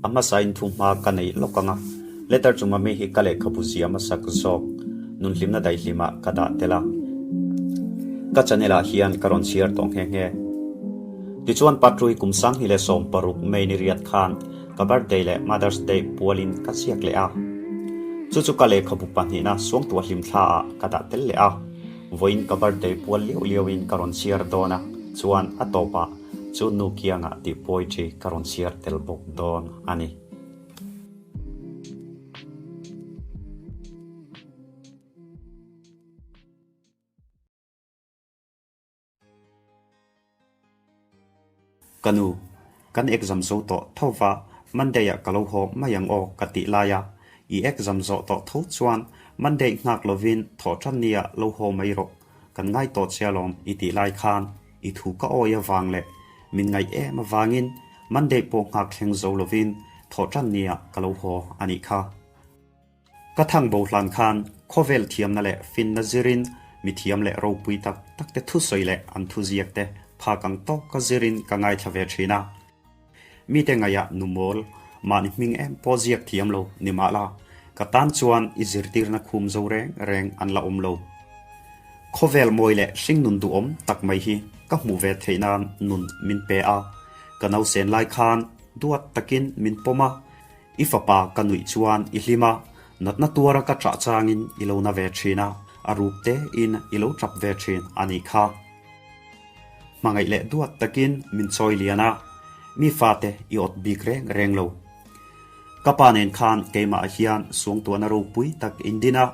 A hmasain thu hma ka nei lawk ang a, letter chunga mi hi ka lehkhabu zia hmasak zawk nunhlimna daihlimah ka dah tel a, ka channel ah hian ka rawn chhiar tawh nghe nghe. Tichuan Patrui kum 2016 May ni riat khan ka birthday leh Mother's Day pualin ka ziak leh a, chu chu ka lehkhabu pahnihna suangtuah hlimthla ah ka dah tel leh a, vawiin ka birthday pual liau liauin ka rawn chhiar dawn a, chuan a tawpah Chu nu kiangah tih poetry ka rawn chhiar tel bawk dawn a ni. Ka nu, kan exam zo tawh tho va, Monday ah ka lo haw mai ang aw ka tih lai a, i exam zawh tawh tho chuan Monday nghak lovin thawhṭan nia lo haw mai rawh, kan ngai tawh che alawm i tih lai khan I thu ka awi avang leh min ngaih em avangin Monday pawh nghak thleng zo lovin thawhṭan nia ka lo haw a nih kha. Ka thang bo hlan khan khawvel thiamna leh finna zirin mi thiam leh ropui tak tak te thusawi leh an thuziak te phak ang tawk ka zirin ka ngaithla ve ṭhin a. Mite ngaihah nu mawl, mahni hming em pawh ziak thiam lo ni mah la, ka tan chuan i zirtirna khum zo reng reng an la awm lo. Khawvel mawi leh hringnun duhawm tak mai hi ka hmuh ve theih nan nun min pe a, ka nausen lai khan duat takin min pawm a, i fapa ka nuih chuan i hlim a, natna tuara ka ṭah changin i lo na ve ṭhin a, a ruk tein i lo ṭap ve ṭhin a nih kha. Hmangaih leh duat takin min chawi lian a, mi fate i awt bik reng reng lo. Ka pa nen khan keimah hian suangtuahna ropui tak in din a,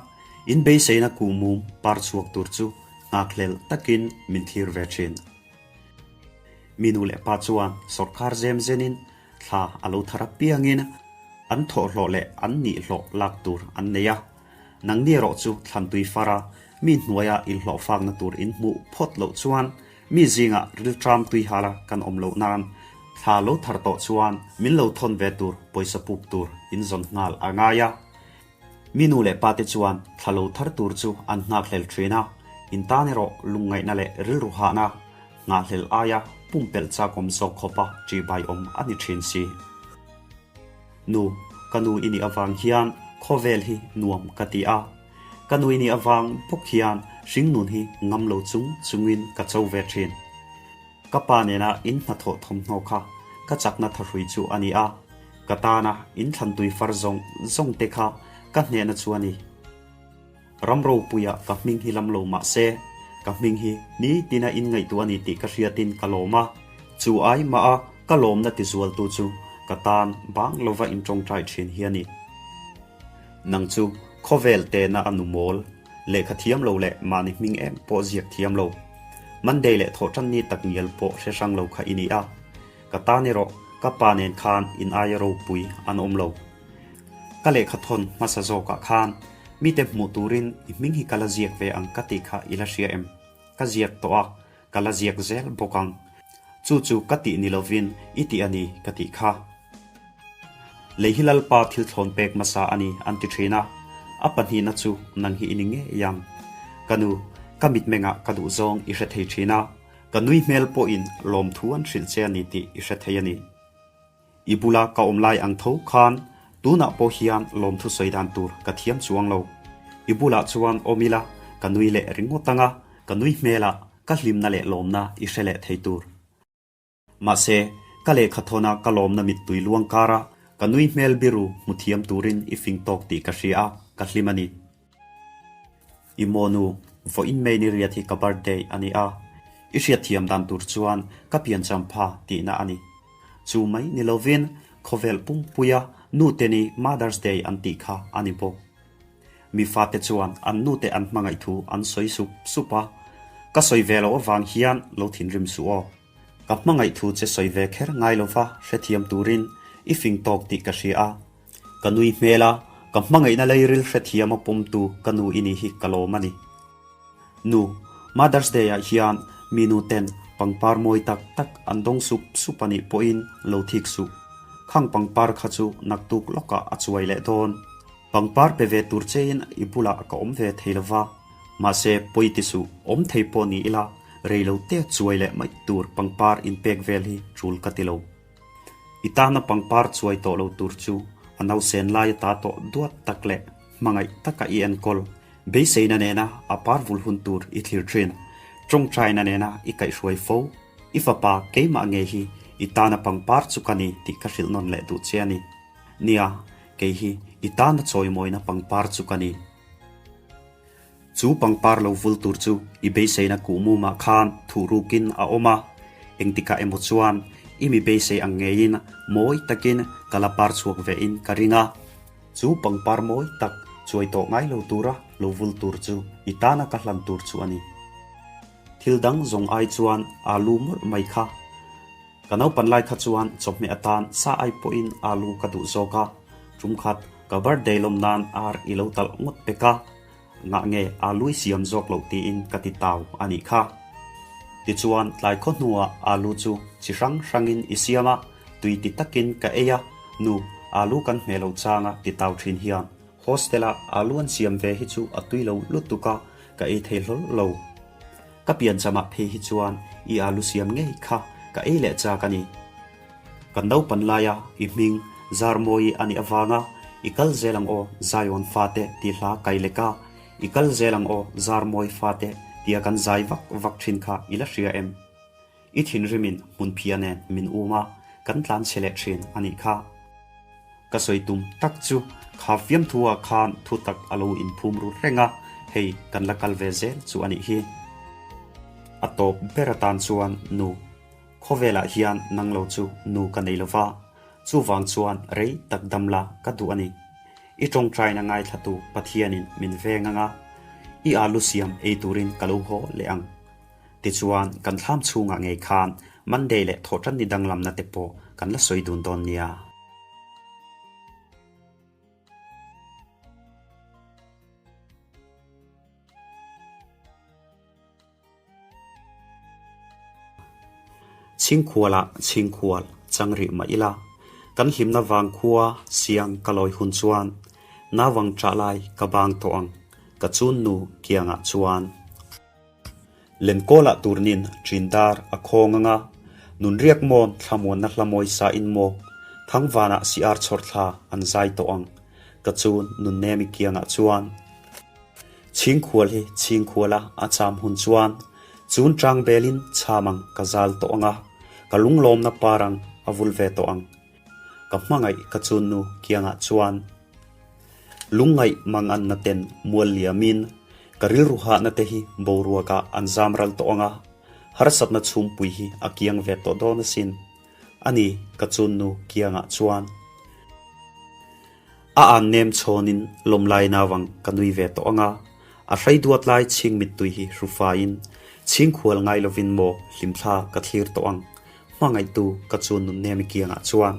in beiseina kuhmum par chhuak tur chu nghakhlel takin min thlir ve thin. Mi nu leh pa chuan sawrkar zem zenin thla a lo thar apiangin an thawhhlawh leh an nihhlawh lak tur an nei a, Nangni erawh chu thlantui fara mi hnuaia inhlawhfakna tur in hmuh phawt loh chuan mi zingah rilṭam tui hala kan awm loh nan thla lo thar tawh chuan min lo thawn ve tur pawisa puk tur in zawn nghal a ngai a. Mi nu leh pate chuan thla lo thar tur chu an nghakhlel ṭhin a, in tan erawh lungngaihna leh rilru hahna nghahhlel aia pumpelh chakawm zawk khawpa ṭihbai awm a ni ṭhin si. Nu, ka nu i nih avang hian khawvel hi nuam ka ti a. Ka nu i nih avang bawk hian hringnun hi ngam lo chung chungin ka cho ve thin. Ka pa nena in hnathawh thawmhnaw kha ka chakna thahrui chu a ni a, ka tana in thlantui far zawng zawng te kha ka hnehna chu a ni. Ram ropuia ka hming hi lam lo mah se, ka hming hi nitina in ngaihtuah a ni tih ka hriatin ka lawm a, chu ai mah a ka lawmna tizualtu chu ka tan bang lova in tawngtai thin hi a ni. Nang chu khawvel tena a nu mawl, lehkha thiam lo leh mahni hming em pawh ziak thiam lo, Monday leh thawhtanni tak ngial pawh hre hrang lo kha i ni a, ka tan erawh ka pa nen khan in aia ropui an awm lo. Ka lehkha thawn hmasa zawkah khan mite hmuh turin i hming hi ka la ziak ve ang ka tih kha i la hria em? Ka ziak tawh a, ka la ziak zel bawk ang. Chu chu ka tih ni lovin i tih a ni ka tih kha. Lei hi Lalpa thil thlawn pek hmasa a ni an ti thin a, a pahnihna chu nang hi i ni ngei ang. Ka nu, ka mitmengah ka duh zawng i hre thei thin a, ka nui hmel pawhin lawmthu an hrilh che a ni tih i hre thei a ni. I bula ka awm lai ang tho khan tunah pawh hian lawmthu sawi dan tur ka thiam chuang lo. I bulah chuan awm ila ka nui leh ringawt anga ka nui hmelah ka hlimna leh lawmna i hre leh thei tur. Mahse, ka lehkha thawna ka lawmna mittui luang kara ka nui hmel biru hmu thiam turin i fing tawk tih ka hria a, ka hlim a ni. I mawnu, vawiin May ni riat hi ka birthday a ni a, i hriatthiam dan tur chuan ka piancham pha tihna a ni. Chu mai ni lovin khawvel pumpuia nute ni Mother's Day an tih kha a ni bawk. Mi fate chuan an nute an hmangaih thu an sawi sup sup a, ka sawi ve loh avang hian lo thinrim suh aw. Ka hmangaih thu che sawi ve kher ngai lova hrethiam turin i fing tawk tih ka hria a. Ka nui hmel a, ka hmangaihna leiril hrethiam a pawmtu ka nu i nih hi ka lawm a ni. Nu, Mother's Day ah hian mi nu ten pangpar mawi tak tak an dawng sup sup a nih pawhin lo thik suh. Khang pangpar kha chu naktuk lawkah a chuai leh dawn. Pangpar pe ve tur chein i bulah ka awm ve thei lova, mahse pawi ti suh, awm thei pawh ni ila rei lo te chuai leh mai tur pangpar inpek vel hi tul ka ti lo. I tana pangpar chuai tawh lo tur chu a nausen lai ata tawh duat tak leh hmangaih taka i enkawl. Beiseina nena a par vul hun tur i thlir thin. Tawngtaina nena i kaihhruai fo. I fapa keimah ngei hi i tana pangpar chu ka ni tih ka hrilh nawn leh duh che a ni. Nia, kei hi i tana chawimawina pangpar chu ka ni. Chu pangpar lo vul tur chu i beiseina kuhmumah khan thuh rukin a awm a, engtikah emaw chuan i mi beisei ang ngeiin mawi takin ka la par chhuak vein ka ring a. Chu pangpar mawi tak chuai tawh ngai lo tura lo vul tur chu i tana ka hlan tur chu a ni. Thil dang zawng ai chuan alu mawlh mai kha. Ka naupan lai kha chuan chawhmeh atan sa ai pawhin alu ka duh zawk a, tum khat ka birthday lawm nan ar i lo talh ngawt pek a, ngah nge alu i siam zawk loh tiin ka ti tau a nih kha. Tichuan tlai khaw hnuah alu chu chi hrang hrangin i siam a, tui ti takin ka ei a, nu alu kan hmeh lo changa ti tau thin hian hostel-a alu an siam ve hi chu a tui lo lutuk a, ka ei thei hlawl lo. Ka pianchamah phei hi chuan i alu siam ngei kha ka ei leh chak a ni. Kan naupan laia i hming Zarmawi a nih avanga i kal zel ang aw Zion fate tih hla kai lek a, i kal zel ang aw Zarmawi fate tia kan zai vak vak thin kha i la hria em? I thinrimin hmunphia nen min um a, kan tlan chhe leh thin a nih kha. Ka sawi tum tak chu kha fiamthu ah khan thu tak a lo inphum ru reng a, hei kan la kal ve zel chu a nih hi. A tawp ber atan chuan nu, khawvelah hian nang lo chu nu ka nei lova, chuvang chuan rei tak dam la ka duh a ni. I tawngtaina ngaithlatu Pathianin min veng anga, i alu siam ei turin ka lo haw leh ang. Tichuan, kan thlam chhungah ngei khan Monday leh Thawhtanni danglamna te pawh kan la sawi dun dawn nia. Chhingkhualah chhingkhual chang rih mah ila, kan hlimna vangkhua siang ka lawi hun chuan nauvang ṭah lai ka bang tawh ang, ka chunnu kiangah chuan. Lenkawlah turnin ṭin dar a khawng anga, nunriak mawn thlamuanna hlamawi sa in maw, thangvanah siar chhawrthla an zai tawh ang, ka chun nunnemi kiangah chuan. Chhingkhual hi chhingkhuala a cham hun chuan, chun ṭang belin cham ang ka zal tawh anga, ka lunglawmna par ang a vul ve tawh ang, ka hmangaih ka chunnu kiangah chuan. Lungngaih manganna ten mual liamin ka rilru hahna te hi boruakah an zam ral tawh ang a, harsatna chhumpui hi a kiang ve tawh dawn asin. A ni, ka chunnu kiangah chuan a an nem chhawnin lawmlai nauvang ka nui ve tawh ang a, a hrei duat lai chhing mittui hi hrufaiin chhingkhual ngai lovin maw hlimthla ka thlir tawh ang, hmangaihtu ka chunnu nemi kiangah chuan.